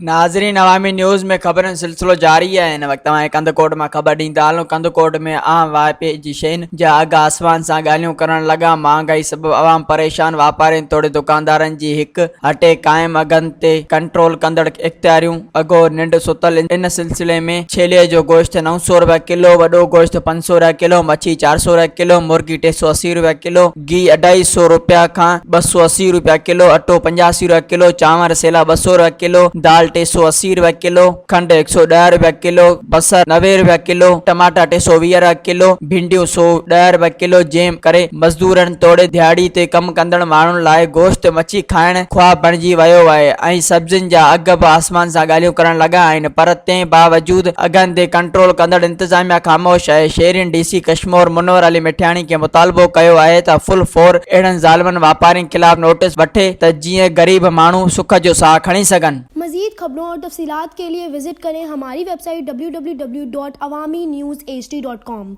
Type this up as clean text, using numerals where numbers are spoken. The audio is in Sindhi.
ناظرين عوامي نيوز ۾ خبرن جو سلسلو جاري آهي هن وقت اوهان کي ڪنڌڪوٽ مان خبر ڏيندا هلون ڪنڌڪوٽ ۾ عام واهپي جي شين جا اگهه آسمان سان ڳالهيون ڪرڻ لڳا مهانگائي سبب عوام پريشان واپارين توڙي دڪاندارن جي هڪ هٽي قائم اگهن تي ڪنٽرول ڪندڙ اختياريون اگهور ننڊ ستل ان سلسلي ۾ ڇيلي جو گوشت 900 رپيا ڪلو وڏو گوشت 500 رپيا ڪلو مڇي 400 رپيا ڪلو مرغي 380 رپيا ڪلو گيهه اڍائي سو روپيا کان 280 روپيا ڪلو، اٽو 85 روپيا ڪلو، چانور سيلا 200 روپيا ڪلو، دال 380 روپيا ڪلو، کنڊ 110 روپيا ڪلو، بصر 90 روپيا ڪلو، ٽماٽا 320 روپيا ڪلو، ڀينڊيون 110 روپيا ڪلو جنهن ڪري مزدورن توڙي ڌياڙي تي ڪم ڪندڙ ماڻهن لاء گوشت مڇي کائڻ خواب بڻجي ويو آهي ۽ سبزين جا اگهه به آسمان سان ڳالهيون ڪرڻ لڳا آهن پر تنهن باوجود اگهن تي ڪنٽرول ڪندڙ انتظاميا خاموش آهي شهرين ڊي سي ڪشمور منور علي مٺياڻي کي مطالبو ڪيو آهي ته فل فور اهڙن ظالمن واپارين خلاف نوٽيس وٺي ته جيئن غريب ماڻهو سک جو ساهه کڻي سگهن. مزيد خبرون اور تفصيلات کے لئے وزٽ ڪرين ھماري website W W W dot Awami news H D dot com.